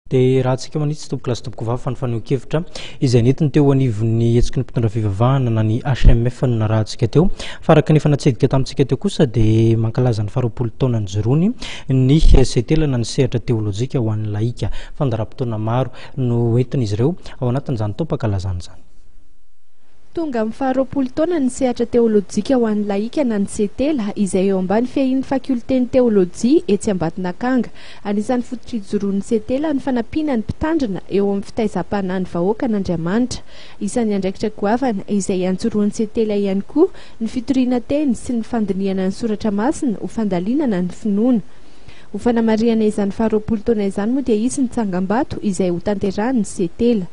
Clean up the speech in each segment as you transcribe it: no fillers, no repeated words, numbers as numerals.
Dia raha antsika manitsy tompoko lahy sy tompoko vavy fa ny fanehoan-kevitra izay nentiny teo anivon'ny hetsiky ny mpitondra fivavahana na ny HMF no narahantsika teo. Fa araka ny efa natsidika tamintsika teo kosa dia mankalaza ny faharoapolo taona nijoroany ny Setela na ny sehatra teolojika ho an'ny lahika. Fandaharam-potoana maro no entin'izy ireo ao anatin'izany taom-pankalazana izany. Tonga amin'ny faharoapolo taona ny sehatra teolojika ho an'ny lahika na ny Setela, izay eo ambany fiahian'ny fakiolten'ny teolojia etsy Ambatonakanga. Anisan'ny fototra ijoroan'ny Setela ny fanampiana ny mpitandrina eo amin'ny fitaizam-panahy ny vahoakan'Andriamanitra. Isan'ny andraikitra goavana izay iantsorohan'ny Setela ihany koa ny fitoriana teny sy ny fandinihana ny soratra masina ho fandalinana ny finoana. Ho fanamarihana izany faharoapolo taona izany moa dia hisy ny tsangambato izay hotanterahin'ny Setela.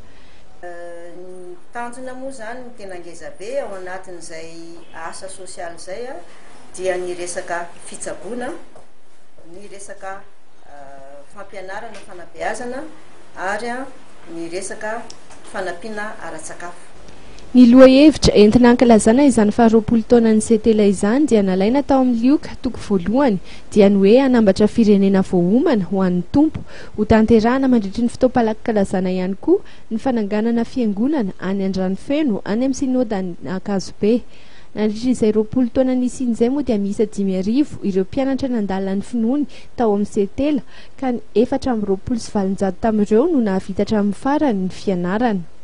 Ny tanjona moa izany ny tena ngeza be ao anatin'izay asa sosialy izay dia ny resaka fitsaboana, ny resaka fampianarana fanabeazana ary ny resaka fanampiana ara-tsakafo. Ny lohahevitra entina hankalazana izany faharoapolo taonan'ny Setela izany dia nalaina tao amin'ny Lioka toko voalohany dia ny hoe hanambatra firenena voaomana ho an'ny Tompo. Hotanterahana mandritry ny fotoam-palankalazana ihany koa ny fananganana fiangonana any Andranofeno any amin'ny Synodan'Ankazobe. Nandritra izay 20 taona nisiany izay moa dia miisa 5000 ireo mpianatra nandalina ny finoany tao amin'ny Setela ka ny 824 tamin'ireo no nahavita hatramin'ny farany ny fianarana.